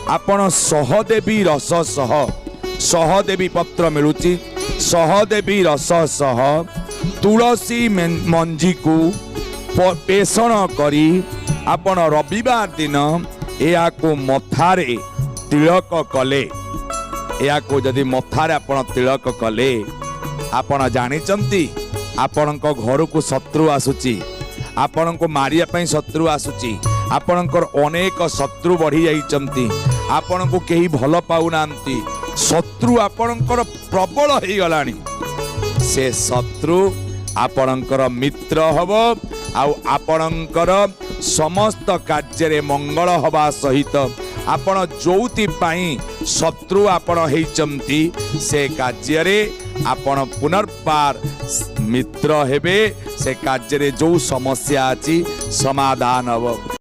ଆପଣ ସହଦେବୀ ରସ ସହ, ସହଦେବୀ ପତ୍ର ମିଳୁଛି, ସହଦେବୀ ରସ ସହ ତୁଳସୀ ମଞ୍ଜିକୁ ପେଷଣ କରି ଆପଣ ରବିବାର ଦିନ ଏହାକୁ ମଥାରେ ତିଳକ କଲେ, ଏହାକୁ ଯଦି ମଥାରେ ଆପଣ ତିଳକ କଲେ, ଆପଣ ଜାଣିଛନ୍ତି ଆପଣଙ୍କ ଘରକୁ ଶତ୍ରୁ ଆସୁଛି, ଆପଣଙ୍କୁ ମାରିବା ପାଇଁ ଶତ୍ରୁ ଆସୁଛି, ଆପଣଙ୍କର ଅନେକ ଶତ୍ରୁ ବଢ଼ିଯାଇଛନ୍ତି, ଆପଣଙ୍କୁ କେହି ଭଲ ପାଉନାହାନ୍ତି, ଶତ୍ରୁ ଆପଣଙ୍କର ପ୍ରବଳ ହେଇଗଲାଣି, ସେ ଶତ୍ରୁ ଆପଣଙ୍କର ମିତ୍ର ହବ ଆଉ ଆପଣଙ୍କର ସମସ୍ତ କାର୍ଯ୍ୟରେ ମଙ୍ଗଳ ହବା ସହିତ ଆପଣ ଯୋଉଥିପାଇଁ ଶତ୍ରୁ ଆପଣ ହେଇଛନ୍ତି ସେ କାର୍ଯ୍ୟରେ ଆପଣ ପୁନର୍ବାର ମିତ୍ର ହେବେ। ସେ କାର୍ଯ୍ୟରେ ଯୋଉ ସମସ୍ୟା ଅଛି ସମାଧାନ ହବ।